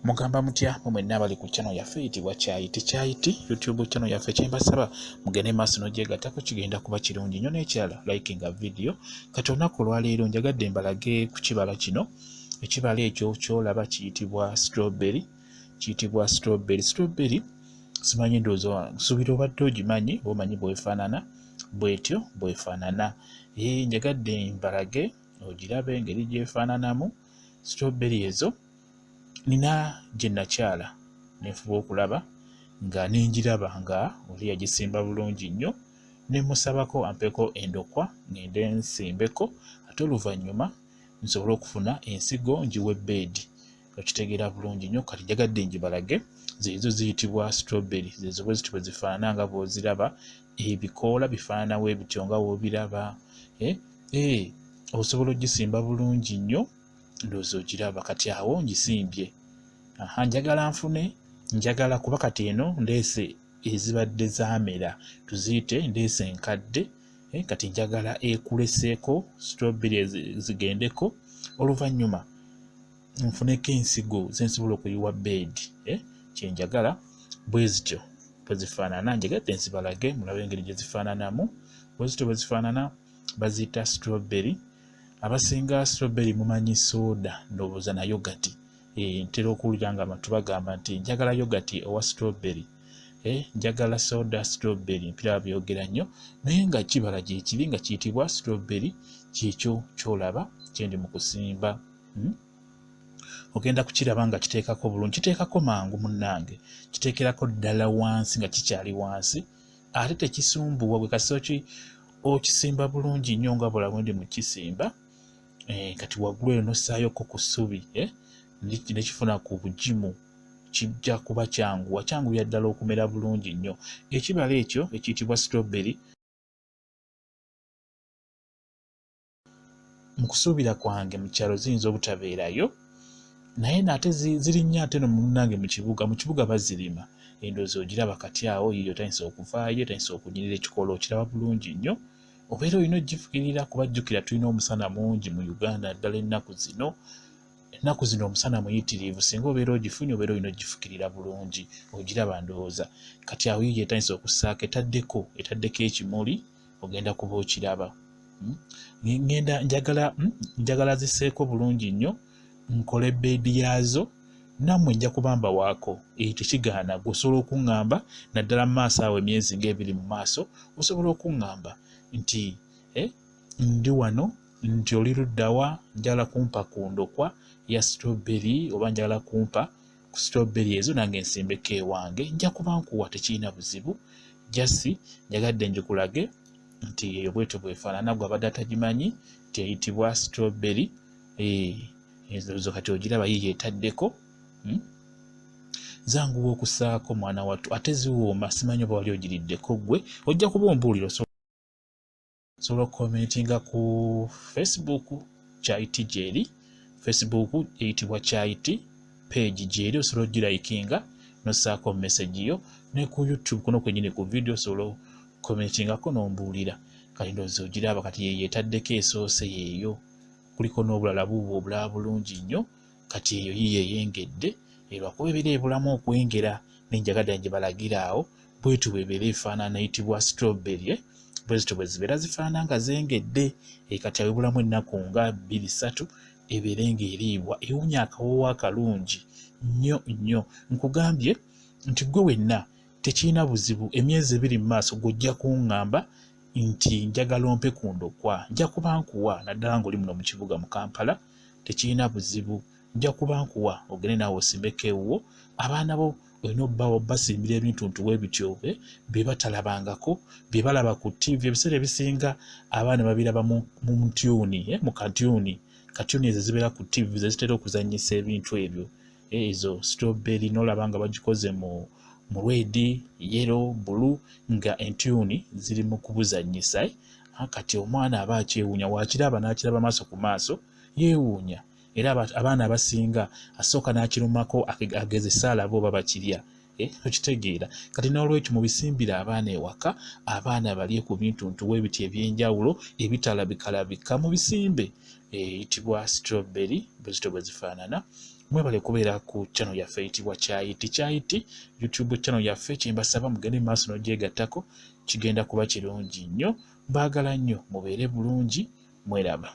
Mugamba mutya mwe mwenna abali ku channel yaffe eyitibwa Kyayiti Kyayiti YouTube channel yaffe, kyembasaba mugende maaso n'ogyegattako, kigenda kuba kirungi nnyo. N'ekirala, likinga video. Kati olunaku olwaleero njagadde mbalage ku kibala kino. Ekibala ekyo kyolaba kiyitibwa strawberry, kiyitibwa strawberry. Strawberry simanyi, ndowooza nsuubira obadde ogimanyi, oba omanyi bwefaanana. Bwetyo bwefaanana. Njagadde mbalage ogirabe engeri gyefaananamu. Strawberry ezo nina gye nakyala nenfuba okulaba nga nengiraba nga oli yagisimba bulungi nnyo, ne musabako ampeko endokwa ngende nsimbeko, ate oluvannyuma nsobole okufuna ensigo ngiwe bbeedi. Okitegeera bulungi nnyo. Kati njagadde ngibalage. Zeezo ziyitibwa strawberry, zezo bwe ziti bwe zifaanana nga bw'oziraba. Ebikoola bifaananawo ebityo nga w'obiraba. Osobola ogisimba bulungi nnyo, ndowooza ogiraba. Kati awo ngisimbye. Aha, njagala nfune, njagala kuba kati eno ndeese ezibadde zaamera, tuziyite ndeese enkadde. Kati njagala ekuleseeko strawberry zigendeko, oluvannyuma nfuneko ensigo zensobola okuyiwa bed. Kyenjagala bwe zityo bwe zifaanana. Njagadde nzibalage mulabe engeri gye zifaananamu. Bwe zityo bwe zifaanana, baziyita strawberry. Abasinga strawberry mumanyi soda, ndowooza na yogati. Ntera okuwulira nga abantu bagamba nti njagala yogati owa strawberry, njagala soda strawberry, mpira babyogera nnyo, naye nga kibala gyekiri nga kiyitibwa strawberry. Kyekyo kyolaba kyendi mu kusimba. Ogenda kukiraba nga kiteekako bulungi, kiteekako mangu munnange, kiteekerako ddala wansi nga kikyali wansi, ate tekisumbuwa bwe kasita okisimba bulungi nnyo nga bw'olaba ndi mu kisimba. Kati waggulu eyo n'ossaayoko ku ssubi, nekifuna ku bugimu, kijja kuba kyanguwa, kyanguya ddala okumera bulungi nnyo. Ekibala ekyo ekiyitibwa strawberry, mu kusuubira kwange mu kyalo ziyinza obutabeerayo, naye naate ziri nnyo ate no munnange mu kibuga, mu kibuga bazirima. Endowooza ogiraba kati awo yiyo etandise okuvaayo, etandise okunyirira ekikolo, okiraba bulungi nnyo. Obeera olina ogifukirira kuba jjukira tulina omusana mungi mu Uganda, ddala ennaku zino. Ennaku zino omusana muyitirivu, singa obeera ogifunye obeera olina ogifukirira bulungi. Ogiraba ndowooza kati awo yiyo etandise okussaako, etaddeko etaddeko ekimuli, ogenda kuba okiraba. Ngenda njagala, njagala ziseeko bulungi nnyo nkole bbeedi yaazo, nammwe nja kuba mbawaako. Tekigaana, gwe osobola okuŋŋamba naddala mu maaso awo, emyezi ng'ebiri mu maaso, osobola okuŋŋamba nti ndi wano, nti oli luddawa, njagala kumpa ku ndokwa ya strawberry oba njagala kumpa ku strawberry ezo nange nsimbeko ewange, nja kuba nkuwa, tekirina buzibu. Just njagadde ngikulage nti eyo bwetyo bwefaanana, gwe abadde atagimanyi nti eyitibwa strawberry. Ezo kati ogiraba yiyo etaddeko. Zanguwa okusaako mwana wattu, ate ziwooma. Simanyi oba wali ogiriddeko ggwe, ojja kuba ombuulira. Osobola okukomentinga ku Facebook Kyayiti, gyeri Facebook eyitibwa Kyayiti page gyeri, osobola ogirayikinga nossaako message yo. Ne ku YouTube kuno kwennyini ku video osobola okukomentingako n'ombuulira. Kati ndowooza ogiraba kati yeeyo etaddeko esoose yeeyo, kuliko n'obulala buubwo obulala bulungi nnyo. Kati eyo yiyo eyengedde, lwakuba ebeera ebulamu okwengera, nenjagadde ngibalagira awo. Bwetyo bwebeera efaanana, eyitibwa strawberry. Bwe zityo bwe zibeera zifaanana nga zengedde. Kati awo ebulamu ennaku nga 2 3 ebeere ng'eriibwa, ewunya akawoowo akalungi nnyo nnyo. Nkugambye nti ggwe wenna tekirina buzibu, emyezi 2 mu maaso gw'ojja kuŋŋamba nti njagala ompe ku ndokwa, nja kuba nkuwa, naddala ng'oli muno mu kibuga mu Kampala, tekirina buzibu, nja kuba nkuwa ogende naawe osimbeko ewuwo. Abaana bo olina obbawo basimbira ebintu ntuwe bityo bye batalabangako, bye balaba ku TV. Ebiseera ebisinga abaana babiraba mu ntyuni, mu katyuni, katyuni ezo zibeera ku TV ze zitera okuzannyisa ebintu ebyo. Ezo strawberry n'olaba nga bagikoze mu red, yellow, blue, nga entyuni ziri mu kubuzannyisa. Kati omwana aba akyewuunya, waakiraba n'akiraba maaso ku maaso, yeewuunya. Era abaana abasinga asooka n'akirumako agezese alabe oba bakirya. Okitegeera. Kati n'olwekyo mubisimbire abaana ewaka, abaana balye ku bintu ntuwe ebiti eby'enjawulo ebitalabikalabika, mubisimbe. Eyitibwa strawberry, bwe zityo bwe zifaanana. Mwebale kubeera ku channel yaffe eyitibwa Kyayiti Kyayiti YouTube channel yaffe. Kyembasaba mugende mu maaso n'ogyegattako, kigenda kuba kirungi nnyo. Mbaagala nnyo, mubeere bulungi, mweraba.